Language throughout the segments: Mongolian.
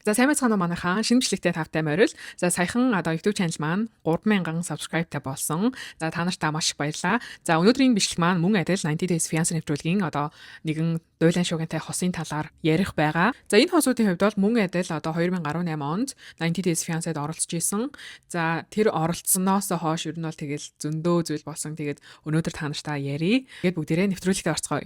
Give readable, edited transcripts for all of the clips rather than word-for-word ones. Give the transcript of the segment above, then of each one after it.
За, сайн байцгаана уу, манайхаа? Шинэ бичлэгтэй тавтай морил. За, саяхан одоо YouTube channel маань 3000 subscribe-тай болсон. За, та нартай маш их баярлалаа. За, өнөөдрийн бичлэг маань мөн адил 90 Days Fiancé нэвтрүүлгийн одоо нэгэн дуйлан шугинтай хосын талаар ярих байгаа. За, энэ хосуудын хувьд бол мөн адил одоо 2018 онд 90 Days Fiancé-д оролцож исэн. За, тэр оролцсоноос хойш ер нь бол тэгэл зөндөө зүйл болсон. Тэгээд өнөөдөр та нартай ярив. Тэгээд бүгдээрээ нэвтрүүлэгтээ орцгоё.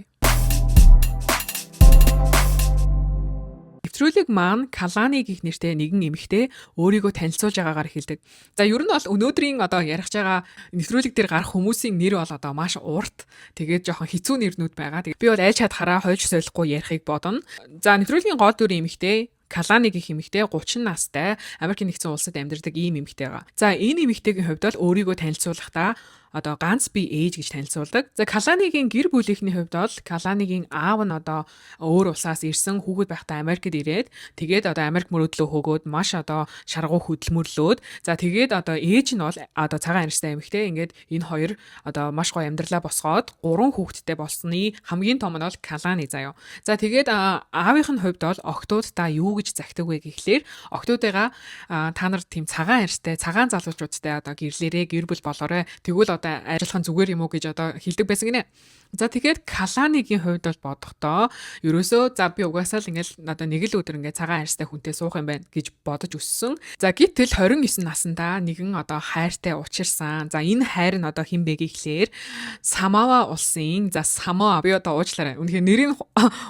Нэвтрүүлэг маань Калани гэх нэртэй нэгэн эмэгтэй өөрийгөө танилцуулж байгаагаар эхэлдэг. За, ер нь бол өнөөдрийн одоо ярих байгаа нэвтрүүлэг дээр гарах хүмүүсийн нэр бол одоо маш урт. Тэгээд жоохон хэцүү нэрнүүд байгаа. Тэгээд би бол аль чадхаараа хойж солихгүй ярихыг бодно. За, нэвтрүүлгийн гол дүрийн эмэгтэй Калани гэх эмэгтэй 30 настай, Америкийн Нэгдсэн Улсад амьдардаг ийм эмэгтэй байгаа. За, энэ эмэгтэйгийн хувьд бол өөрийгөө танилцуулахдаа одоо ганц би ээж гэж танилцуулдаг. За, Каланигийн гэр бүлийнхний хувьд бол Каланигийн аав нь одоо өөр улсаас ирсэн, хүүхэд байхдаа Америкт ирээд, тэгээд одоо Америк мөрөөдлөө хөөгөөд, маш одоо шаргуу хөдөлмөрлөөд, за, тэгээд одоо ээж нь бол одоо цагаан арьстай эмэгтэй. Ингээд энэ хоёр одоо маш гоё амьдралаа босгоод гурван хүүхэдтэй болсны хамгийн том нь бол Калани заяо. За, тэгээд аавынх нь хувьд бол охтуудаа юу гэж захидаг вэ гэхлээр охтуудыгаа та нар тийм цагаан арьстай, цагаан залуучуудтай одоо гэрлээрээ, гэр бүл болоорой. Тэгвэл одоо ажиллах нь зүгээр юм уу гэж одоо хэлдэг байсан гинэ. За, тэгэхээр Каланигийн хувьд бол бодохдоо ерөөсөө за, би угаасаа л ингээл одоо нэг л өдөр ингээд цагаан арьстай хүнтэй суух юм байна гэж бодож өссөн. За, гэтэл 29 наснда нэгэн одоо хайртай учирсан. За, энэ хайр нь одоо хэн бэ гэхлээр Самоа улсын, за, Самоа, би одоо уучлаарай. Үнэхээр нэрийг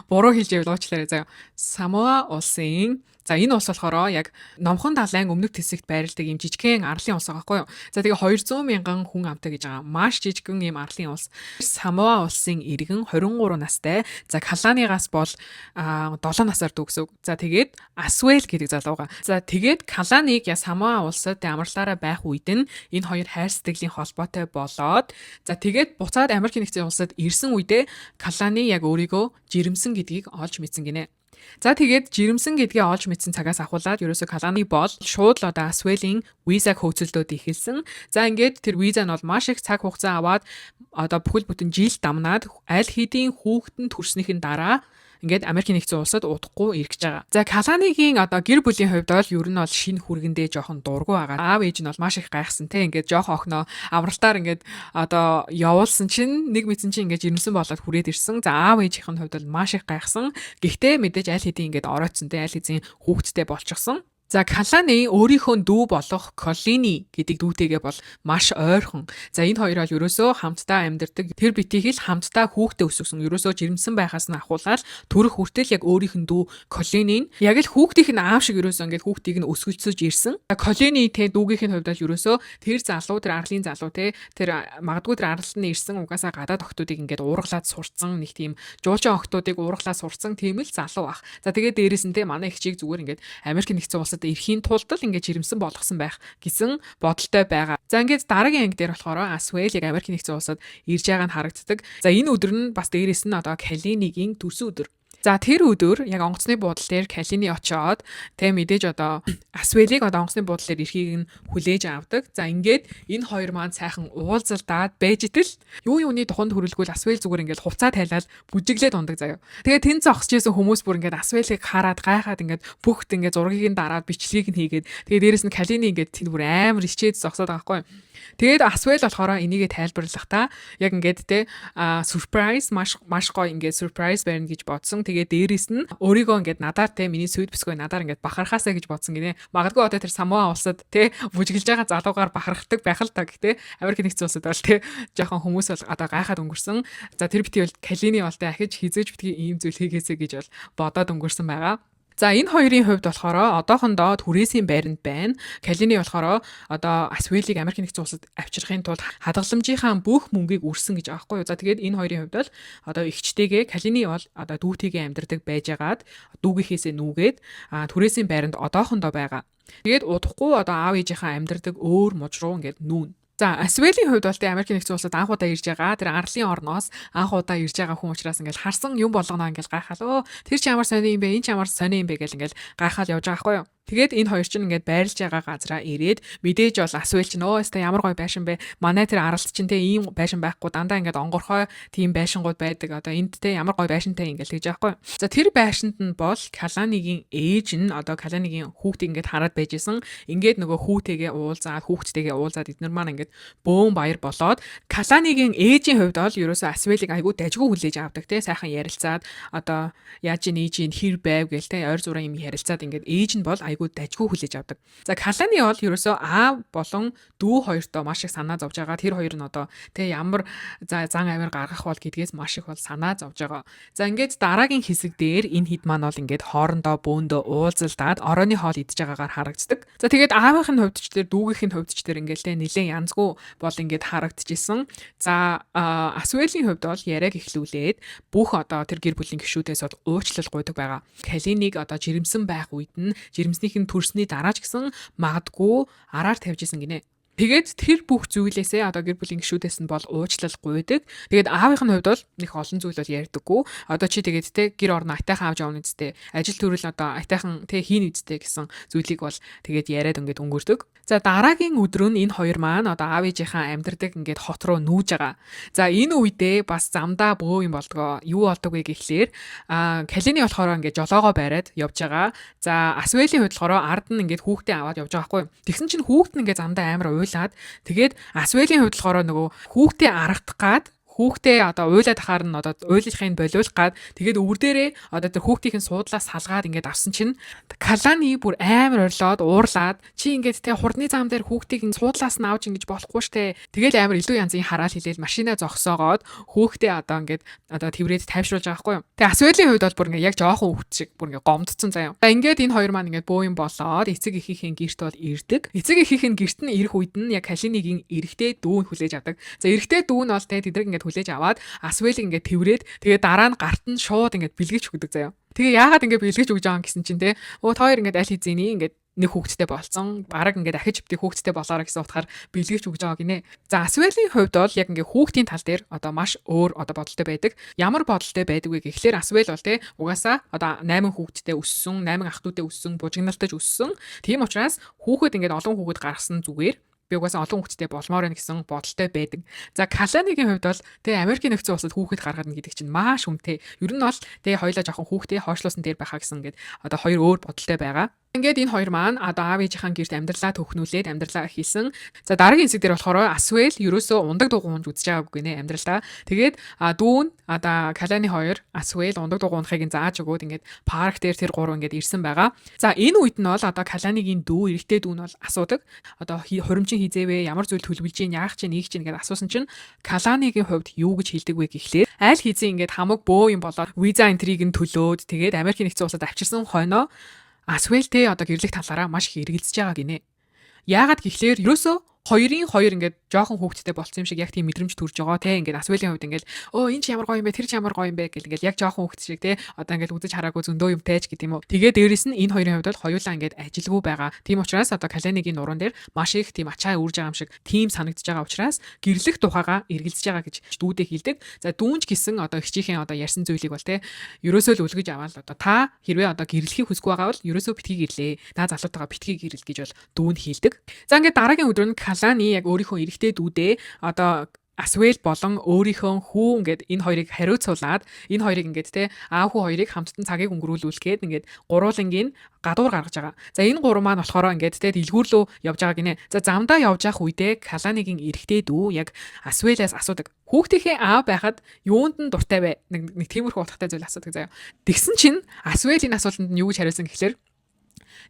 буруу хэлж байвал уучлаарай заяа. Самоа улсын. За, энэ улс болохоор яг Номхон далайн өмнөд хэсэгт байрладаг юм жижигхэн арлын улс байгаа байхгүй юу. За, тэгээ 200 мянган хүн амтай гэж байгаа. Маш жижигхэн юм арлын улс. Самоа улсын иргэн, 23 настай. За, Каланигаас бол 7 насаар дүү гэсэн үг. За, тэгээд Асвел гэдэг залууга. За, тэгээд Каланиг я Самоа улсад амралтаараа байх үед нь энэ хоёр хайр сэтгэлийн холбоотой болоод, за, тэгээд буцаад Америкийн Нэгдсэн Улсад ирсэн үедээ Калани яг өөрийгөө жирэмсэн гэдгийг олж мэдсэн гинэ. За, тэгээд жирэмсэн гэдгээ олж мэдсэн цагаас ахуулаад ерөөсө Калани бол шууд л одоо Асвелийн визаг хөөцөлдөөд эхэлсэн. За, ингээд тэр виза нь бол маш их цаг хугацаа аваад одоо бүхэл бүтэн жил дамнаад аль хэдийн хүүхэд нь төрснийхэн дараа ингээд Америкийн Нэгдсэн Улсад удахгүй ирэх гэж байгаа. За, Каланигийн одоо гэр бүлийн хувьд бол ер нь бол шинэ хүргэндээ жоохон дургүй байгаа. Аав ээж нь бол маш их гайхсан те, ингээд жоохон охиноо авралтаар ингээд одоо явуулсан чинь нэг мэдсэн чинь ингээд жирэмсэн болоод хүрээд ирсэн. За, аав ээжийнх нь хувьд бол маш их гайхсан. Гэхдээ мэдээж аль хэдийн ингээд оройтсон те, аль хэзээ хүүхэдтэй болчихсон. За, Калани өөрийнхөө дүү болох Колини гэдэг дүүтэйгээ бол маш ойрхон. За, энэ хоёр бол ерөөсөө хамтдаа амьдардаг. Тэр битгий л хамтдаа хүүхдээ өсгөсөн. Ерөөсөө жирэмсэн байхаас нь ахуулаад төрөх хүртэл яг өөрийнх нь дүү Колинийн яг л хүүхдийнх нь аав шиг ерөөсөө ингээд хүүхдийг нь өсгөлцөж ирсэн. Колини те, дүүгийнх нь хувьд бол ерөөсөө тэр залуу, тэр арлын залуу те, тэр магадгүй тэр арлалт нь ирсэн, угаасаа гадаад охтуудыг ингээд уургалаад сурцсан нэг тийм жуулчин охтуудыг уургалаад сурцсан тийм л залуу ах. За, тэгээд дээрэс нь те, манай эгчийг зүгээр ингээд Америк Нэгдсэн Улсад ирэхийн тулд л ингээд жирэмсэн болгосон байх гэсэн бодолтой байгаа. За, ингээд дараагийн анги дээр болохоор Асвел яг Америкийн Нэгдсэн Улсад ирж байгаа нь харагддаг. За, энэ өдөр нь бас дээрэс нь одоо Калинигийн төрсөн өдөр. За, тэр өдөр яг онгоцны буудлын дээр Калини очоод тэ, мэдээж одоо Асвелийг одоо онгоцны буудлын дээр ирэхийг нь хүлээж авдаг. За, ингээд энэ хоёр маань сайхан уулзалдаад байж итэл юу юуны туханд хүрэлгүй Асвел зүгээр ингээд хувцаа тайлал бүжиглээд ундаг заяа. Тэгээ тэн зогсож исэн хүмүүс бүр ингээд Асвелийг хараад гайхаад, ингээд бүгд ингээд зургийг нь дараад, бичлэгийг нь хийгээд, тэгээ дээрэс нь Калини ингээд тэнд бүр амар ичээд зогсоод байгаа байхгүй юу. Тэгээд Асвел болохоор энийгээ тайлбарлахдаа яг ингээд те, surprise, маш маш гоё ингээд surprise барина гэж бодсон. Тэгээд дээрэс нь өөрийгөө ингээд надаар те, миний сүйд бүсгүй надаар ингээд бахархаасаа гэж бодсон гинэ. Магадгүй одоо тэр Самоа улсад те, бүжиглж байгаа залуугаар бахархдаг байх л та. Гэхдээ Америк Нэгдсэн Улсад бол те, жоохон хүмүүс бол одоо гайхаад өнгөрсөн. За, тэр битгий бол Калини бол те, ахиж хизээж битгий ийм зүйл хийгээсэй гэж бол бодоод өнгөрсөн байгаа. За, энэ хоёрын хувьд болохоор одоохондоо түрээсийн байранд байна. Калини болохоор одоо Асвелийг Америк Нэгдсэн Улсад авчрахын тулд хадгаламжийнхаа бүх мөнгийг үрсэн гэж байгаа байхгүй юу. За, тэгээд энэ хоёрын хувьд бол одоо эгчтэйгээ, Калини бол одоо дүүтэйгээ амьдардаг байжгаад, дүүгийнхээсээ нүүгээд түрээсийн байранд одоохондоо байгаа. Тэгээд удахгүй одоо аав ээжийнхаа амьдардаг өөр муж руу ингээд нүүн. За, Асвелийн хувьд бол тэ, Америкийн Нэгдсэн Улсад анх удаа ирж байгаа. Тэр арлын орноос анх удаа ирж байгаа хүн учраас ингээл харсан юм болгоноо ингээл гайхаал. Өө, тэр чи ямар сони юм бэ? Энэ чи ямар сони юм бэ гэл ингээл гайхаал явж байгаа байхгүй юу? Тэгээд энэ хоёр чинь ингээд байрлаж байгаа газараа ирээд мэдээж бол Асвел чинь өө өстой ямар гоё байшин бэ? Манай тэр аралт чинь те ийм байшин байхгүй, дандаа ингээд онгорхой тийм байшингууд байдаг. Одоо энд те ямар гоё байшинтай ингээд тэгж байгаа байхгүй. За, тэр байшинд нь бол Каланигийн ээж нь одоо Каланигийн хүүхдийг ингээд хараад байж исэн. Ингээд нөгөө хүүтэйгээ уулзаад, хүүхдтэйгээ уулзаад эднэр маань ингээд бөөн баяр болоод, Каланигийн ээжийн хувьд бол ерөөсөө Асвелийг айгүй дажгүй хүлээж авдаг те, сайхан ярилцаад, одоо яаж ийн ээж нь хэр байв гээл те, ойр зураа юм ярилцаад ингээд ээж нь бол айгүй дажгүй хүлээж авдаг. За, Калани бол ерөөсөө аав болон дүү хоёртоо маш их санаа зовж байгаа. Тэр хоёр нь одоо те ямар зан авир гаргах бол гэдгээс маш их бол санаа зовж байгаа. За, ингээд дараагийн хэсэг дээр энэ хэд маань бол ингээд хоорондоо бөөндөө уулзалдаад оройны хоол идэж байгаагаар харагддаг. За, тэгээд аавынх нь хувьд ч тэр дүүгийнх нь хувьд ч тэр ингээд те нэлээд янзгүй бол ингээд харагдчихсэн. За, Асвелийн хувьд бол яриаг эхлүүлээд бүх одоо тэр гэр бүлийн гишүүдээс бол уучлал гуйдаг байгаа. Калиныг одоо жирэмсэн байх үед нь, жирэмснийх нь төрсний дараа ч гэсэн магадгүй араар тавьж исэн гинэ. Тэгээд тэр бүх зүйлээсээ одоо гэр бүлийн гишүүдээс нь бол уучлал гуйдаг. Тэгээд аавынх нь хувьд бол нэг олон зүйл бол ярьдаггүй. Одоо чи тэгээд те гэр орно айтайхан авч явна үсттэй. Ажил төрөл одоо айтайхан те хийн үсттэй гэсэн зүйлийг бол тэгээд яриад ингээд өнгөрдөг. За, дараагийн өдөр нь энэ хоёр маань одоо аав ээжийнхаа амьдардаг ингээд хот руу нүүж байгаа. За, энэ үедээ бас замдаа бөө юм болдгоо. Юу болдог вэ гэхлээр Калини болохоор ингээд жолоогоо бариад явж байгаа. За, Асвелийн хувьд болохоор ард нь ингээд хүүхдээ аваад явж байгаа байхгүй. Тэгсэн чинь хүүхд нь ингээд замдаа амар уйлаад, тэгээд Асвелийн хувьд болохоор нөгөө хүүхдээ аргадах гад, хүүхдээ одоо уйлаад ахаар нь одоо уйлахыг болиулах гад, тэгээд өвөр дээрээ одоо тэр хүүхдийн суудлаас салгаад ингээд авсан чинь Калани бүр амар орилоод уурлаад, чи ингээд те хурдны зам дээр хүүхдийг нь суудлаас нь авч ингэж болохгүй штэ. Тэгэл амар илүү янзын хараал хэлээл, машина зогсоогоод хүүхдээ одоо ингээд одоо тэрврээд тайвшруулж байгаа байхгүй юу. Тэгээ Асвелийн хувьд бол бүр ингээд яг жоохон хүүхд шиг бүр ингээд гомдсон заяа. За, ингээд энэ хоёр маань ингээд бөө юм болоод эцэг эхийнхээ гэрт бол ирдэг. Эцэг эхийнх нь гэрт нь ирэх үед нь яг Калинигийн эрэгтэй дүү нь хүлээж авдаг. За, эрэгтэй дүү нь бол те тэдрэг ингээд хүлээж аваад Асвелийг ингээд тэрврээд, тэгээ дараа нь гарт нь шууд ингээд бэлгэж өгдөг заяа. Тэгээ яагаад ингээд бэлгэж өгж байгаа юм гэсэн чинь те өө та хоёр ингээд аль хэзээний ингээд нэг хүүхэдтэй болцсон. Бараг ингээд ахиж бити хүүхэдтэй болоорой гэсэн утгаар бэлгэж өгж байгаа гинэ. За, Асвелийн хувьд бол яг ингээд хүүхдийн тал дээр одоо маш өөр одоо бодолтой байдаг. Ямар бодолтой байдаг вэ гэхлээр Асвел бол те угаасаа одоо 8 хүүхэдтэй өссөн, 8 ах дүүтэй өссөн, бужигналтаж өссөн. Тийм учраас хүүхэд ингээд олон хүүхэд гаргасан зүгээр, би угаасаа олон хүүхэдтэй болмоор байна гэсэн бодолтой байдаг. За, Каланигийн хувьд бол тэгээ Америкийн нэгдсэн улсад хүүхэд гаргана гэдэг чинь маш үнэтэй. Ер нь бол тэгээ хоёлаа жоохон хүүхдээ хойшлуусан дээр байхаа гэсэн ингээд одоо хоёр өөр бодолтой байгаа. Ингээд энэ хоёр маань одоо аав ээжийнхаа гэрт амьдралаа төхнүүлээд амьдралаа хийсэн. За, дараагийн хэсэг дээр болохоор Асвел ерөөсөө ундаг дугуй унж үзэж байгаагүй гинэ амьдралдаа. Тэгээд дүүн одоо Калани хоёр Асвел ундаг дугуй унахыг нь зааж өгөөд ингээд парк дээр тэр гурав ингээд ирсэн байгаа. За, энэ үед нь бол одоо Каланигийн дүү, эрэгтэй дүү нь бол асуудаг. Одоо хуримчин хизээвэ, ямар зүйл төлөвлөж чинь, яах чинь, ийх чинь гэдээ асуусан чинь Каланигийн хувьд юу гэж хэлдэг вэ гэхлээр аль хэзээ ингээд хамаг бөө юм болоод виза энтриг нь төлөөд, тэгээд Америкийн нэгдсэн улсад авчирсан хойноо Асвелтэй одоо гэрлэх талаараа маш их эргэлзэж байгаа гинэ. Яагаад гэхлээр ерөөсөө хоёрын хоёр ингээд жоохон хүүхэдтэй болцсон юм шиг яг тийм мэдрэмж төрж байгаа те. Ингээд Асвелийн хувьд ингээд өө энэ ч ямар гоё юм бэ, тэр ч ямар гоё юм бэ гэл ингээд яг жоохон хүүхэд шиг те, одоо ингээд үзэж хараагүй зөндөө юм тайж гэдэг юм уу. Тэгээ дээрэс нь энэ хоёрын хувьд бол хоёулаа ингээд ажилгүй байгаа. Тийм учраас одоо Каланигийн нуруунд дээр маш их тийм ачаа үүрж байгаа юм шиг тийм санагдаж байгаа учраас гэрлэх тухайгаа эргэлзэж байгаа гэж дүүдээ хэлдэг. За, дүүнч гисэн одоо эгчийнхээ одоо ярьсан зүйлийг бол те ерөөсөө л үлгэж аваад, одоо та хэрвээ одоо гэрлэхийг хүсэхгүй байгаа бол ерөөсөө битгий гэрлээ. Та залуутайгаа битгий гэрэл гэж бол дүүн хэлдэг. За, ингээд дараагийн өдөр нь Калани яг өөрийнхөө эрэгтэй дүүдээ одоо Асвел болон өөрийнхөө хүү ингээд энэ хоёрыг хариуцуулаад, энэ хоёрыг ингээд те аав хүү хоёрыг хамтдан цагийг өнгөрүүлүүлэх гээд ингээд гурвуулангийн гадуур гаргаж байгаа. За, энэ гурван маань болохоор ингээд те дэлгүүр рүү явж байгаа гинэ. За, замдаа явж явах үедээ Каланигийн эрэгтэй дүү яг Асвелээс асуудаг. Хүүхдийнхээ аав байхад юунд нь дуртай вэ? Нэг тиймэрхүү утгатай зүйл асуудаг заяа. Тэгсэн чинь Асвел энэ асуултанд нь юу гэж хариулсан гэхлээр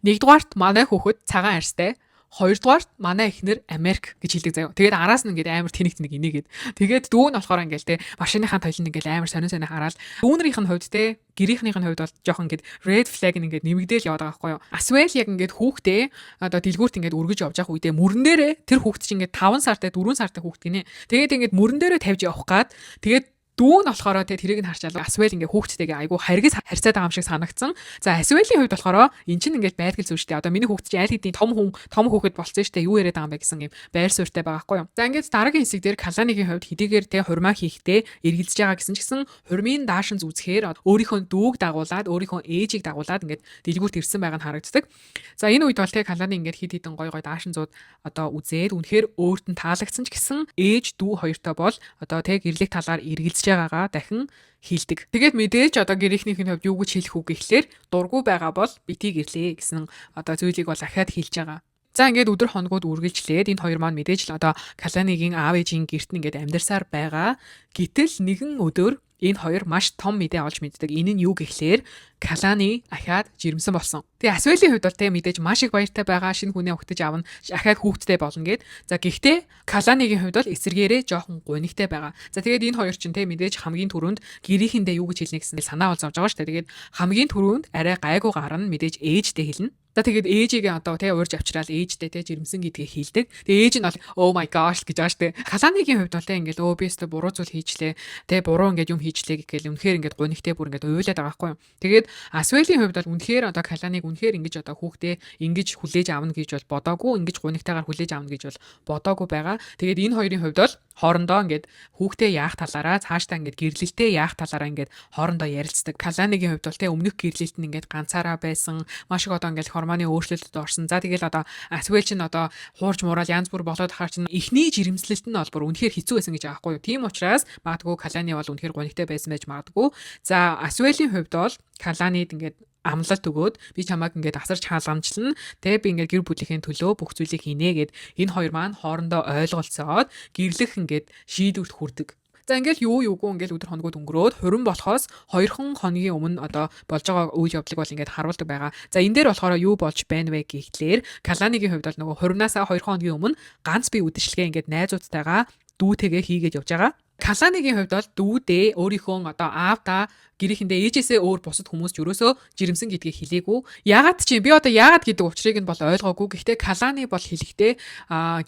нэгдүгээрт манай хүүхэд цагаан арьстай, хоёрдугаарт манай эхнэр Америк гэж хэлдэг заяа. Тэгээд араас нь ингээд амар тэнэг тэнэг инээгээд. Тэгээд дүү нь болохоор ингээд те машиныхаа толинд ингээд амар сонин сонин хараад, дүүнэрийнх нь хувьд те гэрийнхнийх нь хувьд бол жоохон ингээд red flag нь ингээд нэмэгдээл яваад байгаа байхгүй юу. Асвел яг ингээд хүүхдээ одоо дэлгүүрт ингээд өргөж явж явах үедээ мөрөн дээрээ тэр хүүхд чинь ингээд 5 сартай, 4 сартай хүүхд гинэ. Тэгээд ингээд мөрөн дээрээ тавьж явах гад тэгээд Дүү нь болохоор те тэрийг нь харчаал Асвел ингээ хүүхдтэйгээ айгүй харгас харьцаад байгаа юм шиг санагдсан. За, Асвелийн хувьд болохоор эн чинь ингээд байдгал зүйл шүү дээ. Одоо миний хүүхд чинь аль хэдийн том хүн, том хүүхэд болцсон шүү дээ. Юу яриад байгаа юм бэ гэсэн юм байр суурьтай байгаа байхгүй юу. За, ингээд дараагийн хэсэг дээр Каланигийн хувьд хэдийгээр те хурмаа хийхдээ эргэлзэж байгаа гэсэн ч гэсэн хурмын даашин үзэхээр өөрийнхөө дүүг дагуулад, өөрийнхөө ээжийг дагуулад ингээд дэлгүүрт ирсэн байгаа нь харагддаг. За, энэ үед бол те Калани ингээд хид хідэн гой гой даашин зууд одоо үзээд үнэхээр өөрт нь таалагдсан ч гэсэн ээж дүү хоёртой бол одоо те гэрлэх талаар эргэлзэж байгаагаа дахин хэлдэг. Тэгээд мэдээж одоо гэрийнхнийх нь хувьд юу гэж хэлэх үг гэхлээр дургүй байгаа бол битгий гэрлээ гэсэн одоо зүйлийг бол ахиад хэлж байгаа. За, ингээд өдөр хоногуд үргэлжлээд энэ хоёр маань мэдээж л одоо Каланигийн аав ээжийн гэрт нь ингээд амьдарсаар байгаа. Гэтэл нэгэн өдөр энэ хоёр маш том мэдээ олж мэддэг. Энэ нь юу гэхлээр Калани ахиад жирэмсэн болсон. Тэгээ Асвелийн хувьд бол те мэдээж маш их баяртай байгаа, шинэ хүнээ угтаж авна, ахиад хүүхэдтэй болно гэд. За, гэхдээ Каланигийн хувьд бол эсэргээрээ жоохон гунигтай байгаа. За, тэгээд энэ хоёр чинь те мэдээж хамгийн түрүүнд гэрийнхэндээ юу гэж хэлнэ гэсэн санаа бол зовж байгаа шүү дээ. Тэгээд хамгийн түрүүнд арай гайгүй гарна, мэдээж ээжтэй хэлнэ. За, тэгээд ээжигээ одоо те урьж авчраал ээжтэй те жирэмсэн гэдгийг хэлдэг. Тэгээ ээж нь бол "Oh my gosh" гэж байгаа штэ. Каланигийн хувьд бол те ингээл "Өө, би өстө буруу зүйл хийчлээ. Те буруу ингээд юм хийчлээ" гэл үнэхээр ингээд гунигтэй бүр ингээд уйлаад байгаа байхгүй юу. Тэгээд Асвелийн хувьд бол үнэхээр одоо Каланиг үнэхээр ингэж одоо хүүхдээ ингэж хүлээж авна гэж бол бодоогүй, ингэж гунигтайгаар хүлээж авна гэж бол бодоогүй байгаа. Тэгээд энэ хоёрын хувьд бол хоорондоо ингээд хүүхдээ яах талаараа, цаашдаа ингээд гэрлэлтээ яах талаараа ингээд хоорондоо ярилцдаг. Каланигийн хувьд бол те өмнөх гэрлэлт нь ингээд ганцаараа байсан. Маш их одоо ингээд гормоны өөрчлөлтөд орсон. За, тэгэл одоо Асвел чинь одоо хуурж муураал янз бүр болоод хахаар чинь эхний жирэмслэлт нь бол бүр үнэхээр хэцүү байсан гэж байгаа байхгүй юу. Тийм учраас магадгүй Калани бол үнэхээр гунигтай байсан байж магадгүй. За, Асвелийн хувьд бол Каланид ингээд амлалт өгөөд би чамайг ингээд асарч хаалгамжлана. Тэ би ингээд гэр бүлийнхээ төлөө бүх зүйлийг хийнэ гэд энэ хоёр маань хоорондоо ойлголцоод гэрлэх ингээд шийдвэрт хүрдэг. За, ингээл юу юугүй ингээл өдөр хоногуд өнгөрөөд хурим болохоос 2хан хоногийн өмнө одоо болж байгаа үйл явдлыг бол ингээд харуулдаг байгаа. За, энэ дээр болохоор юу болж байна вэ гэхлээр Каланигийн хувьд бол нөгөө хуримнаасаа 2 хоногийн өмнө ганц бие үдшилгээ ингээд найзуудтайгаа дүүтэйгээ хийгээд явж байгаа. Каланигийн хувьд бол дүүдээ өөрийнхөө одоо аавдаа, гэрийнхэндээ, ээжээсээ өөр бусад хүмүүс ч ерөөсөө жирэмсэн гэдгийг хэлээгүй. Яагаад чи би одоо яагаад гэдэг учрыг нь бол ойлгоогүй. Гэхдээ Калани бол хэлэхдээ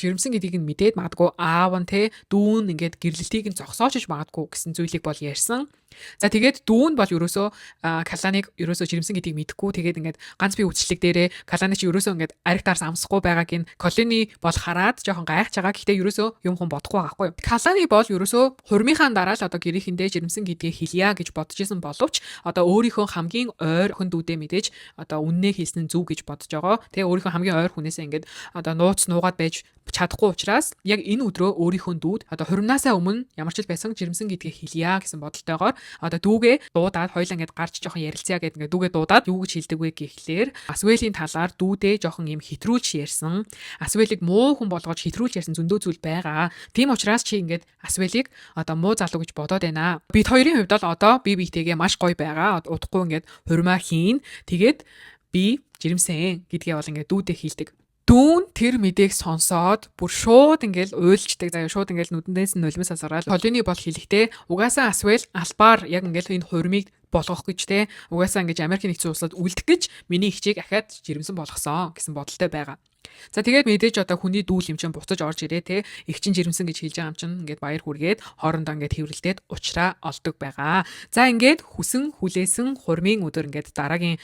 жирэмсэн гэдгийг нь мэдээд магадгүй аав нь те дүүн ингээд гэрлэлтийг нь зогсоочж магадгүй гэсэн зүйлийг бол ярьсан. За, тэгээд дүүн бол ерөөсөө Каланыг ерөөсөө жирэмсэн гэдгийг мэдэхгүй. Тэгээд ингээд ганц бие үдшилэг дээрээ Каланы чи ерөөсөө ингээд ариг дарс амсахгүй байгааг нь Колини бол хараад жоохон гайхаж байгаа. Гэхдээ ерөөсөө юм хүн бодохгүй байгаа байхгүй юу. Каланы бол ерөөсөө хурмынхаа дараа л одоо гэрийнхэндээ жирэмсэн гэдгийг хэлье гэж бодож исэн боловч одоо өөрийнхөө хамгийн ойр охин дүүдээ мэдээж одоо үннээ хэлсэн нь зөв гэж бодож байгаа. Тэгээ өөрийнхөө хамгийн ойр хүнээсээ ингээд одоо нууц нуугаад байж чадахгүй учраас яг энэ өдрөө өөрийнхөө дүүд одоо хуримнаасаа өмнө ямар ч л байсан жирэмсэн гэдгийг хэлье гэсэн бодолтойгоор одоо дүүгээ дуудаад хоёлаа ингээд гарч жоохон ярилцъя гэдэг ингээд дүүгээ дуудаад юу гэж хэлдэг вэ гэхлээр Асвелийн талаар дүүдээ жоохон юм хэтрүүлж ярьсан. Асвелийг муу хүн болгож хэтрүүлж ярьсан зөндөө зүйл байгаа. Тийм учраас чи ингээд Асвелийг одоо муу залуу гэж бодоод байна. Бид хоёрын хувьд бол одоо бие биетэйгээ маш гоё байгаа. Удахгүй ингээд хурмаа хийн. Тэгээд би жирэмсэн гэдгээ бол ингээд дүүдээ хэлдэг. Дүүн тэр мэдээг сонсоод бүр шууд ингээл уйлждаг заяа, шууд ингээл нүдэндээс нь нулимс асгараад Колини бол хэлэхдээ угаасаа Асвел албаар яг ингээл энэ хурмыг болгох гэж те угаасаа ингэж Америкийн нэгдсэн улсад үлдэх гэж миний эгчийг ахиад жирэмсэн болгосон гэсэн бодолтой байгаа. За, тэгээд мэдээж одоо хүний дүүл юм чинь буцаж орж ирээ те эгч чинь жирэмсэн гэж хэлж байгаа юм чинь ингээд баяр хүргээд хоорондоо ингээд хэврэлдээд уучраа олдог байгаа. За, ингээд хүсэн хүлээсэн хурмын өдөр ингээд дараагийн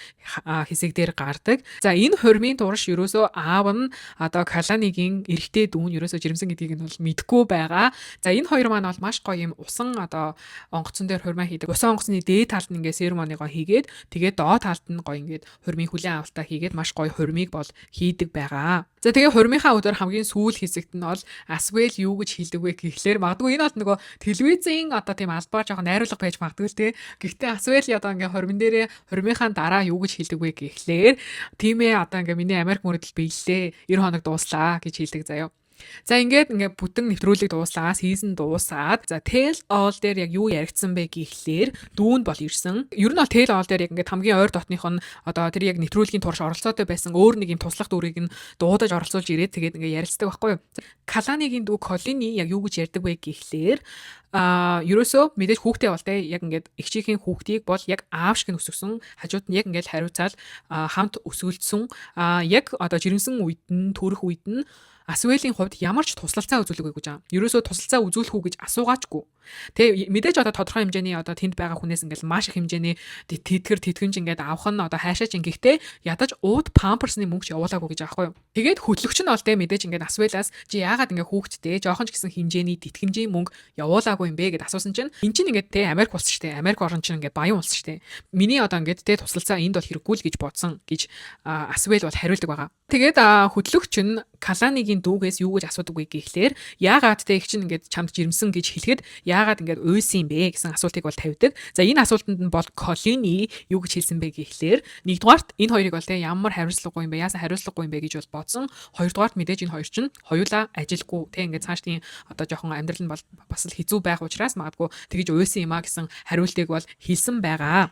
хэсэг дээр гардаг. За, энэ хурмын турш ерөөсөө аав нь одоо Каланигийн эрэгтэй дүү нь ерөөсөө жирэмсэн гэдгийг нь бол мэдэхгүй байгаа. За, энэ хоёр маань бол маш гоё юм усан одоо онгоцон дээр хурмаа хийдэг. Усан онгоцны дээд талд нь ингээд ceremony гоо хийгээд, тэгээд доод талд нь гоё ингээд хурмын хүлээн авалтаа хийгээд маш гоё хурмыг бол хийдэг байгаа. За, тэгээ хурмынхаа өдөр хамгийн сүүл хэсэгт нь бол Асвел юу гэж хэлдэг вэ гэхлээр магадгүй энэ бол нөгөө телевизийн одоо тийм албаар жоохон найруулга байж магадгүй л те. Гэхдээ Асвел одоо ингээ хурмын дээрээ хурмынхаа дараа юу гэж хэлдэг вэ гэхлээр тийм ээ, одоо ингээ миний Америк мөрөдөл биеллээ. 90 хоног дууслаа гэж хэлдэг заяа. За, ингээд ингээ бүтэн нэвтрүүлэг дууслаа, season дуусаад, за, Tell All дээр яг юу яригдсан бэ гэхлээр дүүн бол ирсэн. Ер нь бол Tell All дээр яг ингээд хамгийн ойр дотных нь одоо тэр яг нэвтрүүлгийн турш оролцоотой байсан өөр нэг юм туслах дүрийг нь дуудаж оролцуулж ирээд тэгээд ингээ ярилцдаг байхгүй юу. Каланигийн дүү Колини яг юу гэж ярьдаг вэ гэхлээр ерөөсөө мэдээж хүүхдээ бол те яг ингээд эгчийнхээ хүүхдийг бол яг аав шиг нь өсгөсөн, хажууд нь яг ингээд хариуцаал хамт өсгөлдсөн, яг одоо жирэмсэн үед нь төрөх үед нь Асвелийн хувьд ямар ч туслалцаа үзүүлээгүй гэж байгаа. Ерөөсөө туслалцаа үзүүлэх үү гэж асуугаачгүй. Тэгээ мэдээж одоо тодорхой хэмжээний одоо тэнд байгаа хүнээс ингээл маш их хэмжээний тэтгэр тэтгэмж ингээд авах нь одоо хайшаач, ингэхдээ ядаж ууд памперсны мөнгө ч явуулаагүй гэж байгаа байхгүй юу. Тэгээд хөтлөгч нь бол те мэдээж ингээд Асвелаас чи яагаад ингээд хүүхдтэй жоохон ч гэсэн хэмжээний тэтгэмжийн мөнгө явуулаагүй юм бэ гэд асуусан чинь эн чинь ингээд те Америк улс штэ, Америк орн чинь ингээд баян улс штэ. Миний одоо ингээд те туслалцаа энд бол хэрэггүй л гэж бодсон гэж Асвел бол хариулдаг байгаа. Тэгээд хөтлөгч нь Каланигийн дүүгээс юу гэж асуудаг вэ гэхлээр яагаад те эх чинь ингээд чамд жирэмсэн гэж хэлэхэд яагаад ингээд уйсан юм бэ гэсэн асуултыг бол тавьдаг. За, энэ асуултанд нь бол Колини юу гэж хэлсэн бэ гэхлээр нэгдүгээрт энэ хоёрыг бол те ямар хариуцлагагүй юм бэ, яасан хариуцлагагүй юм бэ гэж бол бодсон. Хоёрдугаарт мэдээж энэ хоёр чинь хоёулаа ажилгүй те ингээд цаашдын одоо жоохон амьдрал нь бол бас л хэцүү байх учраас магадгүй тэгэж уйсан юм а гэсэн хариултыг бол хэлсэн байгаа.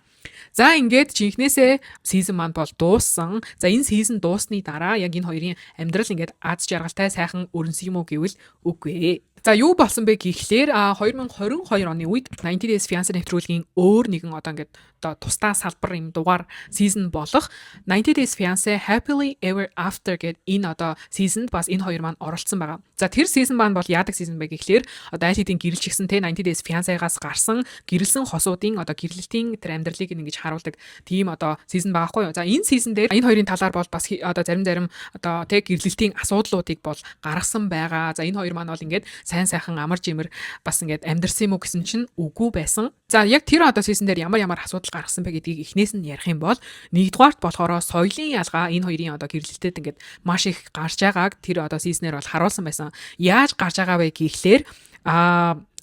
За, ингээд жинхнээсээ season маань бол дууссан. За, энэ season дууссаны дараа яг энэ хоёрын амьдрал ингээд аз жаргалтай сайхан өрнөсөн юм уу гэвэл үгүй ээ. За, юу болсон бэ гэхлээр 2022 оны үед 90 Days Fiancé нэвтрүүлгийн өөр нэгэн одоо ингээд одоо тусдаа салбар юм дугаар season болох 90 Days Fiancé Happily Ever After гэдэг энэ одоо season-д бас энэ хоёр маань оролцсон байгаа. За, тэр season маань бол яадаг season бэ гэхлээр одоо аль хэдийн гэрэлчихсэн те 90 Days Fiancé-гаас гарсан гэрлэсэн хосуудын одоо гэрлэлтийн тэр амьдралыг ингэж харуулдаг тийм одоо season байгаа хгүй юу. За, энэ season дээр энэ хоёрын талаар бол бас одоо зарим зарим одоо те гэрлэлтийн асуудлуудыг бол гаргасан байгаа. За, энэ хоёр маань бол ингээд сайн сайхан амар жимэр бас ингээд амьдарсан юм уу гэсэн чинь үгүй байсан. За, яг тэр одоо season дээр ямар ямар асуудал гаргасан бэ гэдгийг эхнээс нь ярих юм бол нэгдүгээрт болохоор соёлын ялгаа энэ хоёрын одоо гэрлэлтэд ингээд маш их гарч байгааг тэр одоо season ээр бол харуулсан байсан. Яаж гарч байгаа вэ гэхлээр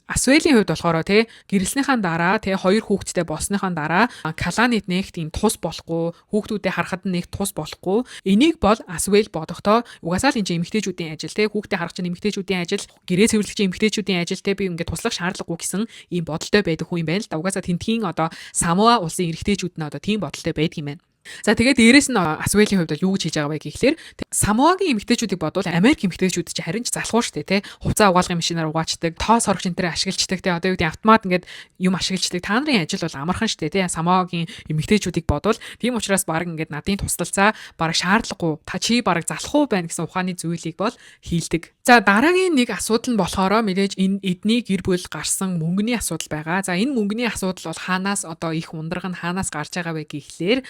Асвелийн хувьд болохоор те гэрлэснийхаа дараа, те хоёр хүүхэдтэй болсныхаа дараа Каланид нэг тийм тус болохгүй, хүүхдүүдэд харахад нэг тус болохгүй. Энийг бол Асвел бодохдоо угаасаа л энэ чинь эмэгтэйчүүдийн ажил, те хүүхдээ харах чинь эмэгтэйчүүдийн ажил, гэрээ цэвэрлэх чинь эмэгтэйчүүдийн ажил, те би ингээд туслах шаардлагагүй гэсэн ийм бодолтой байдаг хүн юм байна л да. Угаасаа тентхийн одоо Самоа улсын эрэгтэйчүүд нь одоо тийм бодолтой байдаг юм байна. За, тэгээд дээрэс нь Асвелийн хувьд бол юу гэж хэлж байгаа вэ гэхлээр Самоагийн эмэгтэйчүүдийг бодвол Америк эмэгтэйчүүд чи харин ч залхуу штэ, те, хувцас угаалгын машинаар угаачдаг, тоо сорогч энэ тэр ашиглаждаг, те, одоо юу гэдэг, автомат ингээд юм ашиглаждаг. Та нарын ажил бол амархан штэ, те, Самоагийн эмэгтэйчүүдийг бодвол. Тийм учраас баг ингээд надын туслалцаа баг шаардлагагүй, та чи баг залхуу байна гэсэн ухааны зүйлийг бол хийлдэг. За, дараагийн нэг асуудал нь болохоор мэдээж энэ эдний гэр бүл гарсан мөнгөний асуудал байгаа. За, энэ мөнгөний асуудал бол хаанаас одоо их ундраг нь хаанаас гарч байгаа вэ гэхлээр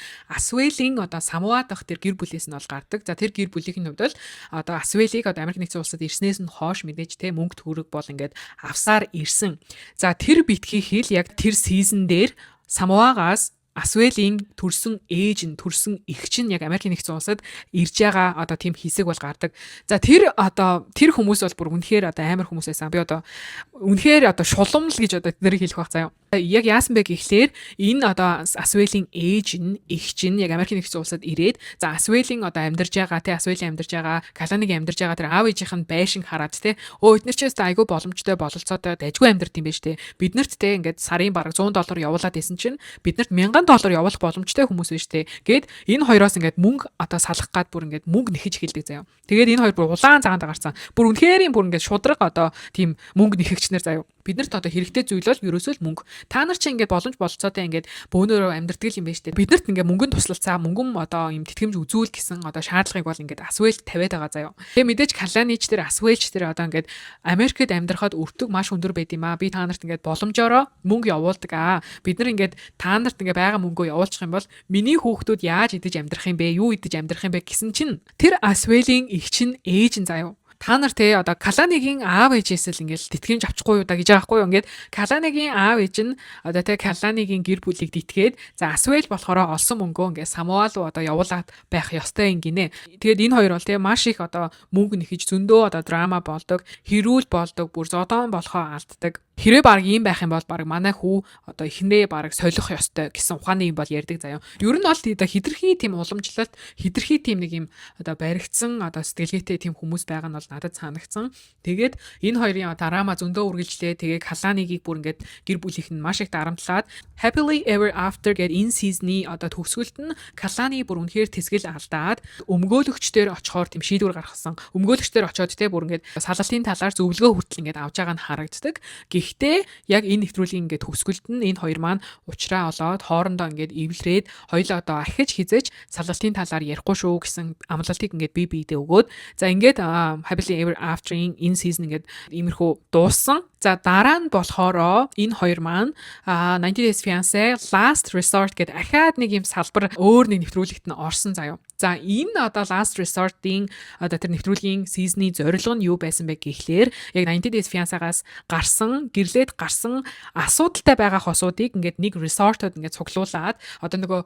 Асвелийн одоо Самоа дахь тэр гэр бүлээс нь бол гардаг. За, тэр гэр бүлийнх нь хувьд бол одоо Асвелийг одоо Америк нэгдсэн улсад ирснээс нь хойш мэдээж те мөнгө төгрөг бол ингээд авсаар ирсэн. За, тэр битгий хэл, яг тэр season дээр Самоагаас Асвелийн төрсөн ээж нь, төрсөн эгч нь яг Америкийн нэгдсэн улсад ирж байгаа одоо тийм хэсэг бол гардаг. За, тэр одоо тэр хүмүүс бол бүр үнэхээр одоо амар хүмүүс байсан. Би одоо үнэхээр одоо шулам л гэж одоо тэднийг хэлэх байх заяа. Яг яасан бэ гэхлээр энэ одоо Асвелийн ээж нь, эгч нь яг Америкийн нэгдсэн улсад ирээд, за, Асвелийн одоо амьдарч байгаа, те, Асвелийн амьдарч байгаа, Каланигийн амьдарч байгаа тэр аав ээжийнх нь байшин хараад, те, өө, эднэр ч өстө айгүй боломжтой, бололцоотой, дажгүй амьдард юм байна штэ. Биднэрт те ингээд сарын бараг 100 доллар явуулаад исэн чинь биднэрт 1000 доллар явуулах боломжтой хүмүүс байна штэ. Гээд энэ хоёроос ингээд мөнгө одоо салах гад бүр ингээд мөнгө нэхэж эхэлдэг заяа. Тэгээд энэ хоёр бүр улаан цагаан гарцсан. Бүр үнэхээр бүр ингээд шудраг одоо тийм мөнгө нэхэгчнэр заяа. Биднэрт одоо хэрэгтэй зүйл бол ерөөсөө л мөнгө. Та нар чи ингээд боломж бололцоотой ингээд бөөнөрөө амьдардаг юм байна штэ. Биднэрт ингээд мөнгөн туслалцаа, мөнгөн одоо юм тэтгэмж үзүүл гэсэн одоо шаардлагыг бол ингээд Асвел тавиад байгаа заяа. Тэгээ мэдээж Каланич тэр, Асвелч тэр одоо ингээд Америкт амьдрахад өртөг маш өндөр байд юм аа. Би та нарт ингээд боломжоороо мөнгө явуулдаг аа. Бид нар ингээд та нарт ингээд байгаа мөнгөө явуулчих юм бол миний хүүхдүүд яаж идэж амьдрах юм бэ? Юу идэж амьдрах юм бэ гэсэн чинь тэр Асвелийн эгч нь, ээж нь заяа, та нар те одоо Каланигийн аав ээжээс л ингээл тэтгэмж авчихгүй юу да гэж байгаа байхгүй юу. Ингээд Каланигийн аав ээж нь одоо те Каланигийн гэр бүлийг дитгээд, за, Асвел болохоор олсон мөнгөө ингээд Самоа руу одоо явуулаад байх ёстой юм гинэ. Тэгээд энэ хоёр бол те маш их одоо мөнгө нэхэж зөндөө одоо драма болдог, хэрүүл болдог, бүр зодоон болохоо алддаг. Хэрвээ баг ийм байх юм бол баг манай хүү одоо эхнэрээ баг солих ёстой гэсэн ухааны юм бол ярьдаг заяа. Ер нь бол одоо хитрхи тийм уламжлалт, хитрхи тийм нэг юм одоо баригдсан одоо сэтгэлгээтэй тийм хүмүүс байгаа нь бол надад санагдсан. Тэгээд энэ хоёрын драма зөндөө үргэлжлээ. Тэгээ Каланигийг бүр ингээд гэр бүлийнх нь маш их дарамтлаад Happily Ever After гэдэг энэ season ы одоо төгсгөлд нь Калани бүр үнэхээр тэсгэл алдаад өмгөөлөгчдөр очихоор тийм шийдвэр гаргасан. Өмгөөлөгчдөр очиод те бүр ингээд салалтын талаар зөвлөгөө хүртэл ингээд авч байгаа нь харагддаг. Гэхдээ яг энэ нэвтрүүлгийн ингээд төгсгөлд нь энэ хоёр маань уучраа олоод, хоорондоо ингээд эвлэрээд, хоёулаа одоо ахиж хэзээ ч салалтын талаар ярихгүй шүү гэсэн амлалтыг ингээд бие биедээ өгөөд, за, ингээд Happily Ever After-ийн энэ season ингээд иймэрхүү дууссан. За, дараа нь болохоро энэ хоёр маань 90 Days Fiancé Last Resort гэдэг ахаад нэг юм салбар, өөр нэг нэвтрүүлэгт нь орсон заяа. За, энэ одоо Last Resort-ийн одоо тэр нэвтрүүлгийн season-ы зорилго нь юу байсан бэ гэхлээр яг 90 Days Fiancé-гаас гарсан, гэрлээд гарсан, асуудалтай байгаа хосуудыг ингээд нэг resort-од ингээд цуглуулад, одоо нөгөө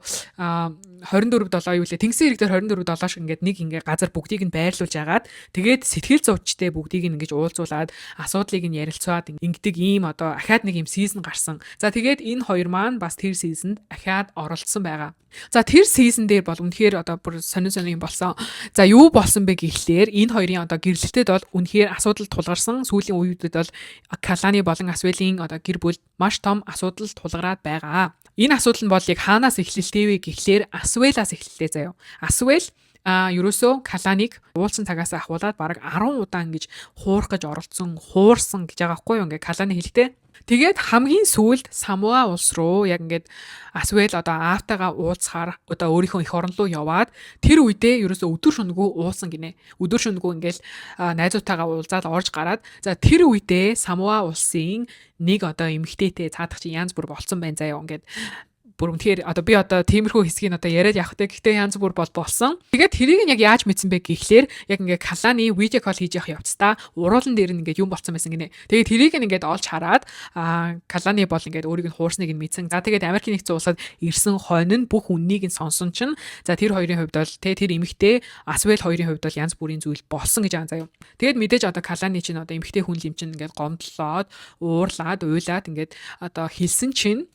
24/7 юу лээ, Тэнгисийн эрэг дээр 24/7 шиг ингээд нэг ингээд газар бүгдийг нь байрлуулж агаад, тэгээд сэтгэл зүйчтэй бүгдийг нь ингэж уулзуулад, асуудлыг нь ярилцаад ингэдэг ийм одоо ахаад нэг юм season гарсан. За, тэгээд энэ хоёр маань бас тэр season-д ахаад оролцсон байгаа. За, тэр season дээр бол үнэхээр одоо бүр сонин сонин юм болсон. За, юу болсон бэ гэхлээр энэ хоёрын одоо гэрлэлтэд бол үнэхээр асуудал тулгарсан. Сүүлийн үеүүдэд бол Калани болон Асвелийн одоо гэр бүл маш том асуудал тулгараад байгаа. Энэ асуудал нь бол яг хаанаас эхлэлтэй вэ гэхлээр Асвелаас эхэллээ заяа. Асвел ерөөсөө Каланыг уулзсан цагаас ахуулаад бараг 10 удаа ингэж хуурах гэж оролдсон, хуурсан гэж байгаа байхгүй юу? Ингээ Каланы хэлэхдээ. Тэгээд хамгийн сүүлд Самоа улс руу яг ингээд Асвел одоо аавтайгаа уулзахаар одоо өөрийнхөө эх орн руу яваад, тэр үедээ ерөөсөө өдөр шөнөгүй уусан гинэ. Өдөр шөнөгүй ингээл найзуудтайгаа уулзаад орж гараад, за, тэр үедээ Самоа улсын нэг одоо эмэгтэйтэй цаадах чинь янз бүр болцсон байна заяа. Ингээд бүр үнэхээр одоо би одоо тиймэрхүү хэсгийг одоо яриад явах те, гэхдээ янз бүр бол болсон. Тэгээд тэрийг нь яг яаж мэдсэн бэ гэхлээр яг ингээ Калани video call хийж явах явцдаа уруулан дээр нь ингээд юм болцсон байсан гинэ. Тэгээд тэрийг нь ингээд олж хараад Калани бол ингээд өөрийг нь хуурсныг нь мэдсэн. За, тэгээд Америкийн нэгдсэн улсад ирсэн хойно нь бүх үннийг нь сонсон чинь, за, тэр хоёрын хувьд бол те, тэр эмэгтэй Асвел хоёрын хувьд бол янз бүрийн зүйл болсон гэж байгаа заяа. Тэгээд мэдээж одоо Калани чинь одоо эмэгтэй хүн юм чинь ингээд гомдлоод, уурлаад, уйлаад ингээд одоо хэлсэн чинь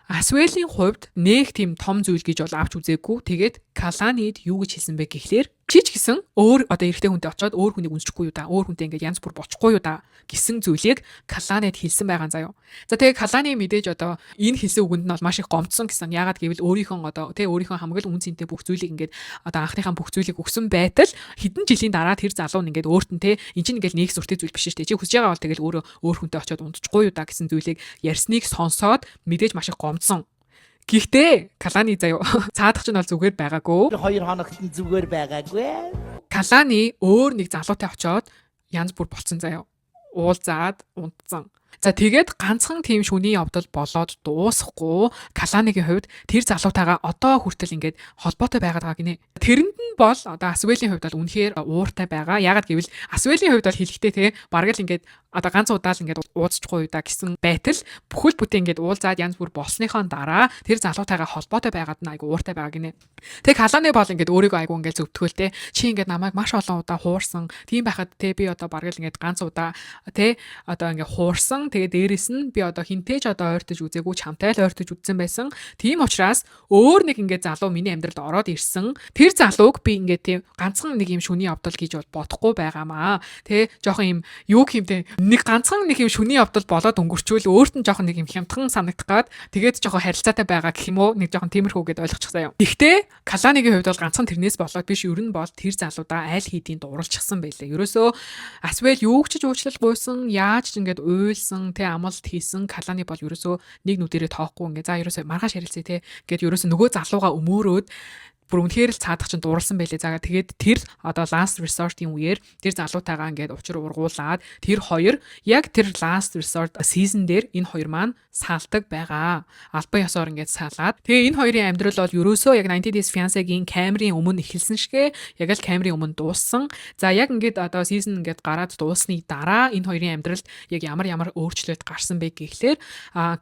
Асвелийн хувьд нэг тийм том зүйл гэж бол авч үзээгүй. Тэгээд Каланид юу гэж хэлсэн бэ гэхлээр чи ч гэсэн өөр одоо эрэгтэй хүнтэй очиод өөр хүнийг үнсчихгүй юу да. Өөр хүнтэй ингээд янз бүр болчихгүй юу да гэсэн зүйлийг Каланид хэлсэн байгаа заяа. За, тэгээ Калани мэдээж одоо энэ хэлсэн үгэнд нь бол маш их гомдсон гэсэн. Яагаад гэвэл өөрийнхөө одоо тэ өөрийнхөө хамаг л үн цэнтэй бүх зүйлийг ингээд одоо анхныхаа бүх зүйлийг өгсөн байтал хэдэн жилийн дараа тэр залуу нь ингээд өөрт нь тэ эн чинь ингээд нэг сүртэй зүйл биш шүү дээ. Чи хүсэж байгаа бол тэгэл өөрөө өөр хүнтэй очиод унтчихгүй юу да гэсэн зүйлийг ярьсныг сонсоод мэдээж маш их гомдсон. Гэхдээ Калани заяа, цаадах чинь бол зүгээр байгаагүй. 2 хоногт нь зүгээр байгаагүй. Калани өөр нэг залуутай очиод янз бүр болцсон заяа. Уулзаад унтсан. За, тэгээд ганцхан тийм шүний явдал болоод дуусахгүй, Каланигийн хувьд тэр залуутайгаа одоо хүртэл ингээд холбоотой байгаад байгаа гинэ. Тэрэнд нь бол одоо Асвелийн хувьд бол үнэхээр ууртай байгаа. Яагаад гэвэл Асвелийн хувьд бол хэлэхдээ те бараг л ингээд одоо ганц удаа л ингээд уулзчихгүй юу да гэсэн байтал бүхэл бүтэн ингээд уулзаад янз бүр болсныхоо дараа тэр залуутайгаа холбоотой байгаад нь айгу ууртай байгаа гинэ. Тэг Каланы бол ингээд өөрийгөө айгу ингээд зөвтгөөл те, чи ингээд намайг маш олон удаа хуурсан. Тийм байхад те би одоо бараг л ингээд ганц удаа те одоо ингээд хуурсан. Тэгээд дээрэс нь би одоо хинтээ ч одоо ойртож үзээгүй, чамтай л ойртож үзсэн байсан. Тийм учраас өөр нэг ингээд залуу миний амьдралд ороод ирсэн. Тэр залууг би ингээд тийм ганцхан нэг юм шүний явдал гэж бол бодохгүй байгаамаа. Тэ жоохон юм юу гэмтэй нэг ганцхан нэг юм шүний явдал болоод өнгөрчөөл өөрт нь жоохон нэг юм хямдхан санагдах гад тэгээд жоохон харилцаатай байгаа гэх юм уу, нэг жоохон тиймэрхүү гэдээ ойлгочих заяа. Гэхдээ Каланигийн хувьд бол ганцхан тэрнээс болоод биш, ер нь бол тэр залуудаа аль хэдийн дурлчихсан байлээ. Ерөөсөө Асвел юу ч уучлал гуйсан, яаж ч ингээд уйлсан, тэ амлалт хийсэн, Калани бол ерөөсөө нэг нүдэрээ тоохгүй ингээд, за, ерөөсөө маргааш ярилцъя те гэд ерөөсөө нөгөө залууга өмөөрөөд бүр үнэхээр л цаадах чинь дурлсан байлээ. За, тэгээд тэр одоо last resort-ийн үеэр тэр залуутайгаа ингээд учир ургуулад тэр хоёр яг тэр last resort season дээр энэ хоёр маань саалдаг байгаа. Албан ёсоор ингээд саалаад. Тэгээ энэ хоёрын амьдрал бол ерөөсөө яг 90 Days Fiancé-гийн камерын өмнө эхэлсэн шигэ яг л камерын өмнө дууссан. За, яг ингээд одоо season ингээд гараад дууссаны дараа энэ хоёрын амьдралд яг ямар ямар өөрчлөлт гарсан бэ гэхлээр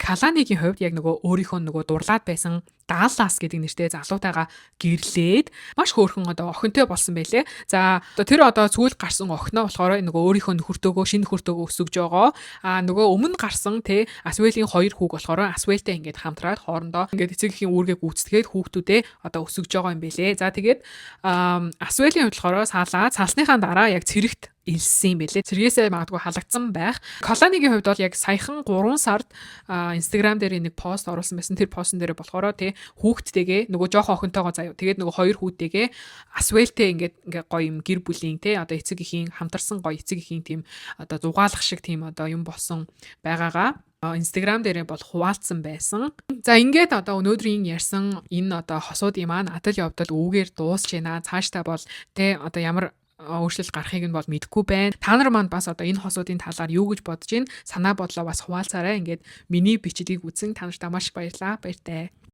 Каланигийн хувьд яг нөгөө өөрийнхөө нөгөө дурлаад байсан Даллас гэдэг нэртэй залуутайгаа гэрлээд маш хөөрхөн одоо охинтой болсон байлээ. За, одоо тэр одоо сүүл гарсан охиноо болохоор нөгөө өөрийнхөө нөхөртөөгөө, шинэ нөхөртөөгөө өсгөж байгаа. А нөгөө өмнө гарсан те Асвелийн хоёр хүүг болохоор Асвелтэй ингээд хамтраад хоорондоо ингээд эцэг эхийн үүргээ гүйцэтгээд хүүхдүүдээ одоо өсгөж байгаа юм байлээ. За, тэгээд Асвелийн хувьд болохоор саалаа, саалсныхаа дараа яг цэрэгт элсэн юм бэлээ. Сэргээсээ магадгүй халагдсан байх. Коланигийн хувьд бол яг саяхан 3 сард Instagram дээр нэг пост оруулсан байсан. Тэр постн дээр болохоор тий хүүхдтэйгээ, нөгөө жоохон охинтойгоо заяа. Тэгээд нөгөө хоёр хүүтэйгээ асвэлтэй ингээд ингээ гоё юм гэр бүлийн тий одоо эцэг эхийн хамтарсан гоё эцэг эхийн тийм одоо зугаалах шиг тийм одоо юм болсон байгаагаа Instagram дээрээ бол хуваалцсан байсан. За, ингээд одоо өнөөдрийн ярьсан энэ одоо хосуудын маань адал явдал үүгээр дуусч байна. Цаашдаа бол тэ одоо ямар өөрчлөлт гарахыг нь бол мэдэхгүй байна. Та нар маань бас одоо энэ хосуудын талаар юу гэж бодож байна? Санаа бодлоо бас хуваалцаарай. Ингээд миний бичлэгийг үзсэн та нартай маш их баярлалаа. Баяртай.